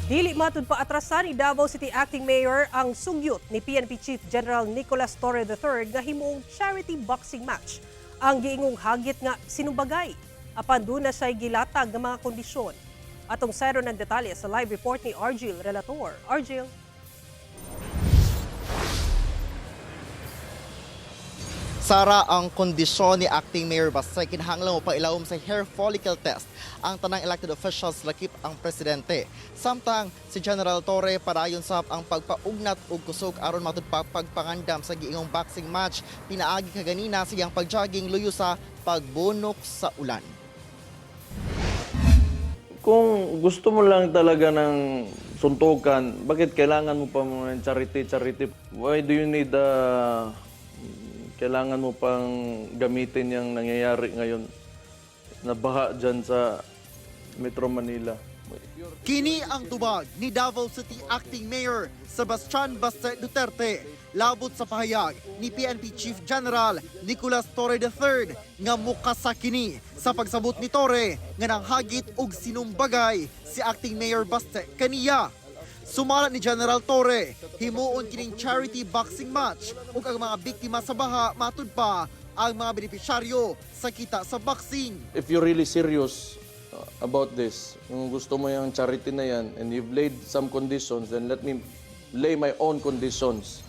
Dili matud pa atrasan ni Davao City Acting Mayor ang sugyot ni PNP Chief General Nicolas Torre III nga himong charity boxing match ang giingong hagit nga sinumbagay. Apan duna siya'y gilatag nga mga kondisyon. Atong sayron ng detalye sa live report ni Argil Relator. Argil. Sara, ang kondisyon ni Acting Mayor Baste, kinahanglan mo pailawom sa hair follicle test ang tanang elected officials lakip ang presidente. Samtang si General Torre, padayon sab ang pagpaugnat og kusog aron matud pa pagpangandam sa giingong boxing match pinaagi kaganina sa iyang pagjogging luyo sa pagbunok sa ulan. Kung gusto mo lang talaga ng suntukan, bakit kailangan mo pa ng charity, charity? Why do you need, kailangan mo pang gamitin yung nangyayari ngayon na baha dyan sa Metro Manila? Kini ang tubag ni Davao City Acting Mayor Sebastian Baste Duterte labot sa pahayag ni PNP Chief General Nicolas Torre III nga muka sa kini sa pagsabot ni Torre nga nanghagit og sinumbagay si Acting Mayor Baste kaniya. Sumala ni General Torre, himuon kining charity boxing match ug ang mga biktima sa baha matud pa ang mga benepisyaryo sa kita sa boxing. If you're really serious about this, kung gusto mo yung charity na yan, and you've laid some conditions, then let me lay my own conditions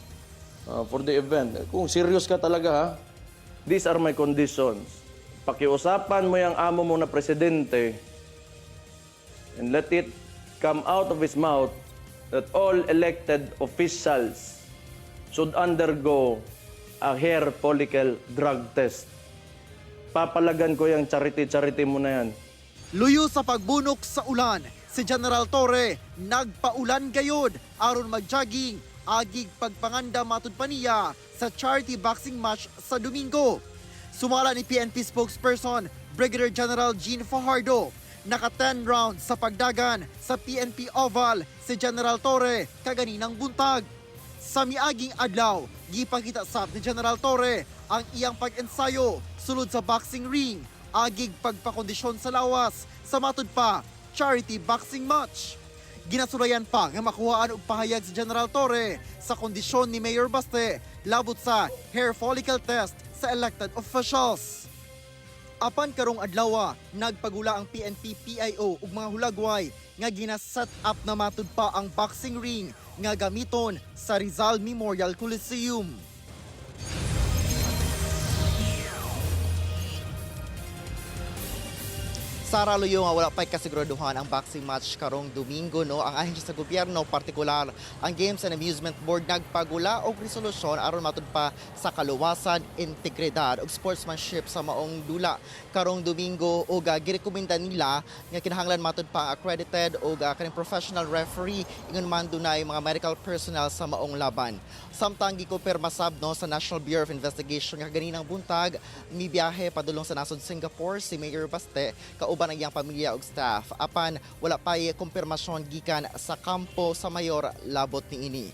for the event. Kung serious ka talaga ha, these are my conditions. Pakiusapan mo yung amo mo na presidente and let it come out of his mouth that all elected officials should undergo a hair follicle drug test. Papalagan ko yung charity-charity mo na yan. Luyo sa pagbunok sa ulan, si General Torre nagpaulan gayod aron magjogging agig pagpanganda matud pa niya sa charity boxing match sa Domingo. Sumala ni PNP spokesperson Brigadier General Jean Fajardo, naka 10 rounds sa pagdagan sa PNP Oval si General Torre kaganinang buntag. Sa miaging adlaw, gipakita sab ni General Torre ang iyang pag-ensayo sulod sa boxing ring, agig pagpakondisyon sa lawas sa matud pa charity boxing match. Ginasulayan pa nga makuhaan og pahayag si General Torre sa kondisyon ni Mayor Baste labot sa hair follicle test sa elected officials. Apan karong adlaw, nagpagula ang PNP PIO ug mga hulagway nga gina-set up na matud pa ang boxing ring nga gamiton sa Rizal Memorial Coliseum. Sara, luyo nga wala pa'y kasiguraduhan ang boxing match karong Domingo, no, ang ahensya sa gobyerno, partikular ang Games and Amusement Board, nagpagula og resolusyon aron matud pa sa kaluwasan, integridad ug sportsmanship sa maong dula karong Domingo ug girekomenda nila nga kinahanglan matud pa ang accredited ug kaning professional referee, ingon man dunay mga medical personnel sa maong laban. Samtang gikumpirma sab, no, sa National Bureau of Investigation nga ganinang buntag mibiyahe padulong sa nasod Singapore si Mayor Baste kauban ang iyang pamilya ug staff. Apan wala pay kumpirmasyon gikan sa kampo sa mayor labot niini.